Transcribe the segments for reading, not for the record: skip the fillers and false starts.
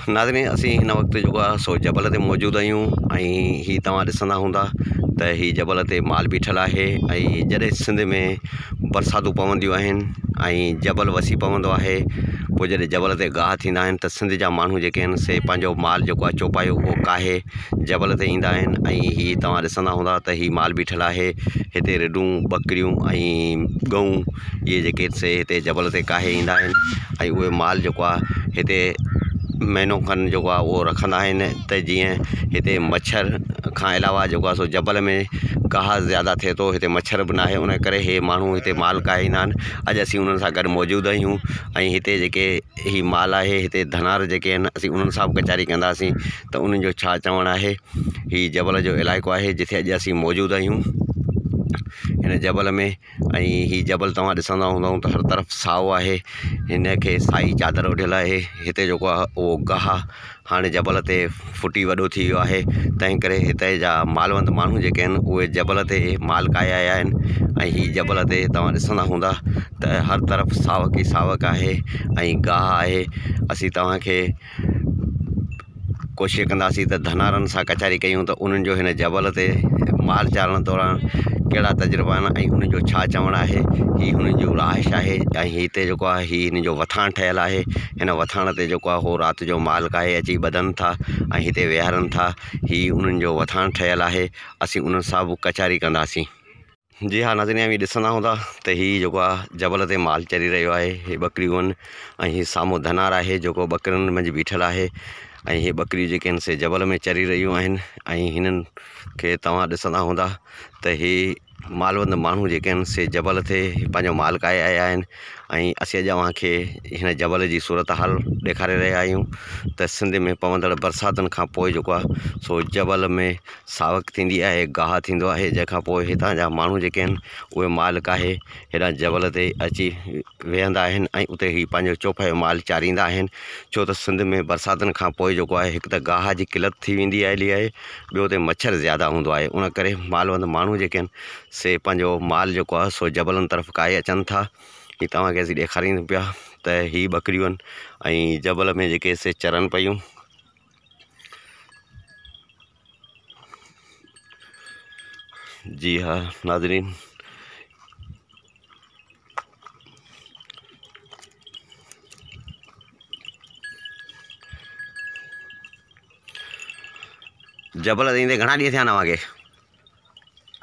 ناظرين اسين هن وقت جيڪو آهي سو جبل تي موجود آهيون ۽ هي توهان ڏسندا هوندا ته هي جبل تي مال بيٺل آهي ۽ جڏهن سنڌ ۾ برساتون پونديون آهن ۽ جبل وسي پوندو آهي پوء جڏهن جبل تي گاهه ٿيندا آهن ته سنڌ جا ماڻهو جيڪي آهن سي پنهنجو مال جيڪو آهي چوپايو اهو ڪاهي جبل تي ايندا آهن ۽ هي توهان ڏسندا هوندا ته هي مال بيٺل آهي هتي رڍون ٻڪريون ۽ ڳئون اهي جيڪي سي هتي جبل تي ڪاهي ايندا آهن ۽ اهي مال جيڪو آهي هتي مهينو کن جيڪو آهي اهو رکندا آهن ته جيئن هتي مڇر کان علاوه جيڪو آهي سو جبل ۾ گاهه زياده ٿئي ٿو هتي مڇر به ناهي ان ڪري هي ماڻهو هتي مال ڪاهي ايندا آهن اڄ اسين انهن سان گڏ موجود آهيون ۽ هتي جيڪي هي مال آهي هتي ڌنار جيڪي آهن اسين انهن سان به ڪچهري ڪنداسين ته انهن جو ڇا چوڻ آهي هي جبل جو علائقو آهي جتي اڄ اسين موجود آهيون هن جبل ۾ ۽ هي جبل توهان ڏسندا هوندؤ ته هر طرف سائو آهي هن کي سائي چادر اوڍيل آهي هتي جيڪو آهي اهو گاهه هاڻي جبل تي ڦٽي وڏو ٿي ويو آهي تنهن ڪري هتي جا مالوند ماڻهو جيڪي آهن اهي جبل تي مال ڪاهي آيا آهن ۽ هي جبل تي توهان ڏسندا هوندا ته هر طرف ساوڪ ئي ساوڪ آهي ۽ گاهه آهي اسين توهان کي ڪوشش ڪنداسين ته ڌنارن سان ڪچهري ڪيون ته انهن جو هن جبل تي مال چارڻ دوران ڪهڙا تجربا آهن ۽ انهن جو ڇا چوڻ آهي هي هنن جو رهائش آهي ۽ هتي جيڪو آهي هي هن جو وٿاڻ ٺهيل آهي هن وٿاڻ تي جيڪو آهي هو رات جو مال ڪاهي اچي ٻڌن ٿا ۽ هتي ويهارن ٿا هي انهن جو وٿاڻ ٺهيل آهي اسين انهن سان به ڪچهري ڪنداسين. جي ها ناظرين اوهين ڏسندا هوندا ته هي جيڪو آهي جبل تي مال چري رهيو آهي هي ٻڪريون آهن ۽ هي سامهون ڌنار آهي جيڪو ٻڪرين منجهه بيٺل آهي ۽ هي ٻڪريون جيڪي آهن سي جبل ۾ چري رهيون آهن ۽ هنن کي توهان ڏسندا هوندا ته هي مالوند ماڻهو جيڪي آهن سي جبل تي پنهنجو مال ڪاهي آيا آهن ۽ اسين اڄ اوهان کي هن جبل جي صورت حال ڏيکاري رهيا آهيون ته سنڌ ۾ پوندڙ برساتن کان پوء جيڪو آهي سو جبل ۾ ساوڪ ٿيندي آهي، گاهه ٿيندو آهي، جنهن کان پوء هتان جا ماڻهو جيڪي آهن اهي مال ڪاهي هيڏانهن جبل تي اچي ويهندا آهن ۽ اتي هي پنهنجو چوپايو مال چاريندا آهن ڇو ته سنڌ ۾ برساتن کان پوء جيڪو آهي هڪ ته گاهه جي قلت ٿي ويندي آهي آهي ٻيو اتي مڇر زياده هوندو آهي ان ڪري مالوند ماڻهو جيڪي آهن سي پنهنجو مال جيڪو آهي سو جبلن طرف ڪاهي اچن ٿا هي توهان کي اسين ڏيکاريون پيا ته هي ٻڪريون آهن ۽ جبل ۾ جيڪي سي چرن پيون. جي ها ناظرين جبل تي ايندي گهڻا ڏينهن ٿيا آهن اوهان کي؟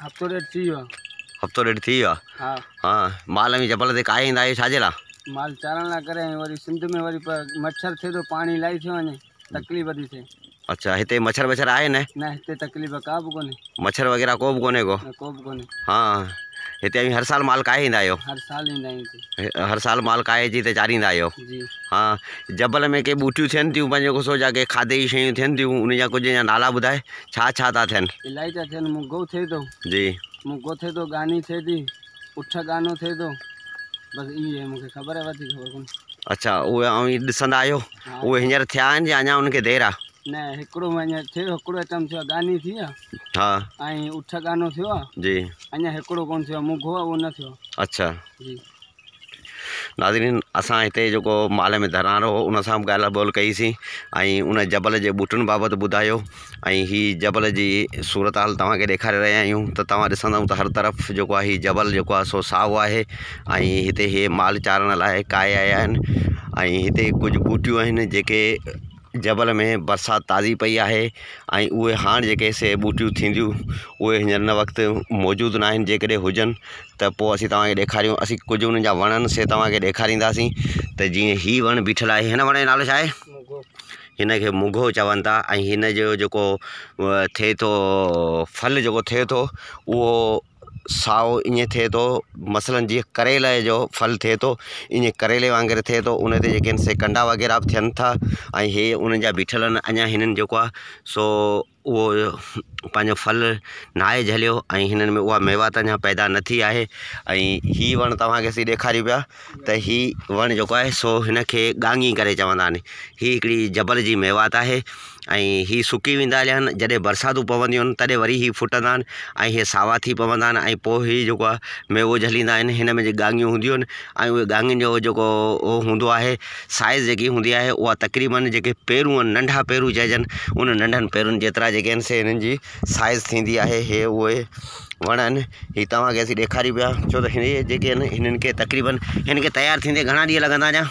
هفتو ڏيڍ ٿي ويو آهي. هفتو ڏيڍ ٿي ويو آهي؟ ها. ها مال اوهين جبل تي ڪاهي ايندا آهيو ڇا جي لاء؟ مال چارڻ لاء ڪري ۽ وري سنڌ ۾ وري مڇر ٿئي ٿو پاڻي الاهي ٿيو وڃي تڪليف ٿي ٿئي. اڇا هتي مڇر وڇر آهي نه؟ نه هتي تڪليف ڪا به ڪونهي. مڇر وغيره ڪو به ڪونهي ڪو؟ نه ڪو به ڪونهي. ها هتي اوهين هر سال مال ڪاهي ايندا آهيو؟ هر سال ايندا آهيون هتي. هر سال مال ڪاهي اچي هتي چاريندا آهيو؟ جي. ها جبل ۾ ڪي ٻوٽيون ٿين ٿيون پنهنجو سو جا ڪي کاڌي جون شيون ٿين ٿيون ان جا ڪجهه جا نالا ٻڌائي ڇا ڇا ٿا ٿين؟ الاهي ٿا ٿين موڳو ٿئي ٿو. جي. موڳو ٿئي ٿو ڳاني ٿئي ٿي اٺ ڳانو ٿئي ٿو بس اهي مونکي خبر آهي وڌيڪ خبر ڪونهي. اڇا اهي اوهين ڏسندا آهيو اهي هينئر ٿيا آهن يا اڃا انهن کي دير آهي؟ نه هڪڙو اڃا ٿيو هڪڙو آئٽم ٿيو آهي ڳاني ٿي آهي. ها. ۽ اٺ ڳانو ٿيو آهي. جي. اڃا هڪڙو ڪونه ٿيو آهي موڳو آهي اهو نه ٿيو آهي. اڇا. جي. ناظرين اسان هتي جيڪو مال ۾ ڌنارو هو ان سان به ڳالهه ٻولهه ڪئي سين ۽ ان جبل جي ٻوٽن بابت ٻڌايو ۽ هي جبل جي صورت حال توهان کي ڏيکاري رهيا آهيون ته توهان ڏسندؤ ته هر طرف جيڪو آهي هي جبل جيڪو آهي سو سائو آهي ۽ هتي هي مال چارڻ لاء ڪاهي آيا آهن ۽ هتي ڪجهه ٻوٽيون آهن جيڪي جبل ۾ برسات تازي پئي آهي ۽ اهي هاڻ جيڪي سي ٻوٽيون ٿينديون اهي هينئر هن وقت موجود نه آهن جيڪڏهن هجن ته پوء اسين توهان کي ڏيکاريون اسين ڪجهه انهن جا وڻ آهن سي توهان کي ڏيکارينداسين ته جيئن هي وڻ بيٺل آهي هن وڻ جو نالو ڇا آهي هن کي موگهو چون ٿا ۽ هن جو جيڪو ٿئي ٿو ڦل جيڪو ٿئي ٿو اهو سائو ائين ٿئي ٿو مثلاً جيئن ڪريلي جو ڦل ٿئي ٿو ائين ڪريلي وانگر ٿئي ٿو ان تي جيڪي آهن سي ڪنڊا وغيره به ٿين ٿا ۽ هي انهن جا بيٺل آهن اڃا هنن جيڪو آهي سو اهو پنهنجو ڦل ناهي جهليو ۽ هنن ۾ اها ميوات اڃا پيدا نه ٿي آهي ۽ هي وڻ توهان کي اسين ڏيکاريون پيا ته هي وڻ جيڪو آهي سو هن کي ڳاڱي ڪري چوندا آهن هي هڪڙي جبل جي ميوات آهي. ۽ هي سڪي ويندا هليا آهن جڏهن برساتون پونديون آهن تڏهن وري هي ڦٽندا آهن ۽ هي ساوا ٿي پوندا آهن ۽ پوء هي جيڪو آهي ميوو جهليندا آهن هن ۾ جيڪي ڳاڱيون هونديون آهن ۽ اهي ڳاڱين جو جيڪو اهو هوندو آهي سائز جيڪي هوندي آهي اها تقريبن جيڪي پيرون آهن ننڍا پيرو چئجن ان ننڍن پيرن جيترا جيڪي آهن سي هنن جي سائز ٿيندي آهي هي اهي وڻ آهن هي توهان کي اسين ڏيکاريون پيا ڇو ته هي جيڪي آهن هنن کي تقريبن هن کي تيار ٿيندي گهڻا ڏينهن لڳندا اڃا؟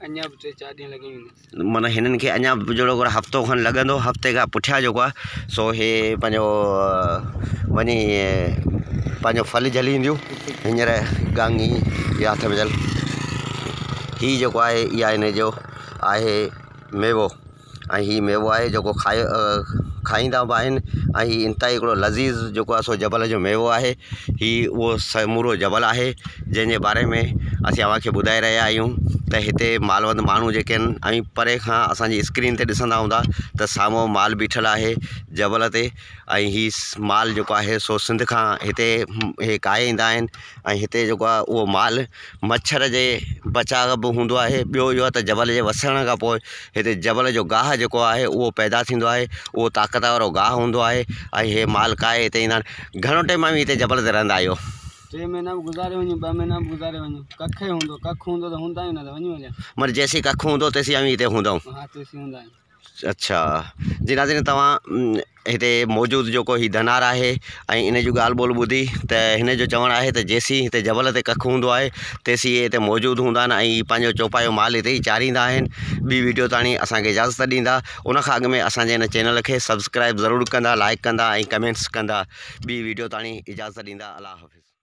اڃا به ٽي چار ڏينهن لڳي ويندا. معنيٰ هنن کي اڃا به جهڙوڪر هفتو کن لڳندو هفتي کان پٺيان جيڪو آهي سو هي پنهنجو وڃي پنهنجو ڦل جهلينديون هينئر ڳاڱي يا هٿ ۾ جهل هي جيڪو آهي اها هن جو آهي ميوو ۽ هي ميوو آهي جيڪو کائي کائيندا به آهن ۽ هي انتهائي هڪڙو لذيذ جيڪو آهي سو جبل جو ميوو آهي هي اهو سمورو جبل آهي جنهن جي باري ۾ اسين اوهان کي ٻڌائي رهيا آهيون ته هتي مالوند ماڻهو جيڪي آهن ۽ پري کان اسان جي اسڪرين تي ڏسندا هوندا ته سامهون مال بيٺل آهي جبل تي ۽ هي مال جيڪو آهي سو سنڌ کان هتي هي ڪاهي ايندا آهن ۽ هتي جيڪو آهي اهو مال مڇر جي بچاء به هوندو آهي ٻيو اهو آهي ته جبل جي وسڻ کان پوء هتي جبل جو گاهه جيڪو آهي اهو پيدا ٿيندو آهي اهو طاقت وارو گاهه هوندو آهي ۽ هي مال ڪاهي هتي ايندا آهن گهڻو ٽائيم اوهين هتي جبل تي رهندا آهيو؟ ٽي مهينا به گذاري وڃون ٻه مهينا به گذاري وڃون ڪک ئي هوندو ڪک هوندو ته هوندا آهيون نه ته وڃون هليا. معنيٰ جيسين ڪک هوندو تيسين اوهين هتي هوندؤ. ها تيسين هوندا آهيون. اڇا جي ناظرين توهان هتي موجود جيڪو هي ڌنار آهي ۽ ان جون ڳالهه ٻولهه ٻڌي ته هن جو چوڻ آهي ته جيسين هتي جبل تي ڪک هوندو آهي تيسين اهي هتي موجود هوندا آهن ۽ پنهنجو چوپايو مال هتي ئي چاريندا آهن ٻي ويڊيو تاڻي اسان کي اجازت ڏيندا ان کان اڳ ۾ اسان جي هن چينل کي سبسڪرائب ضرور ڪندا لائڪ ڪندا ۽ ڪمينٽس ڪندا ٻي ويڊيو تاڻي اجازت ڏيندا الله حافظ.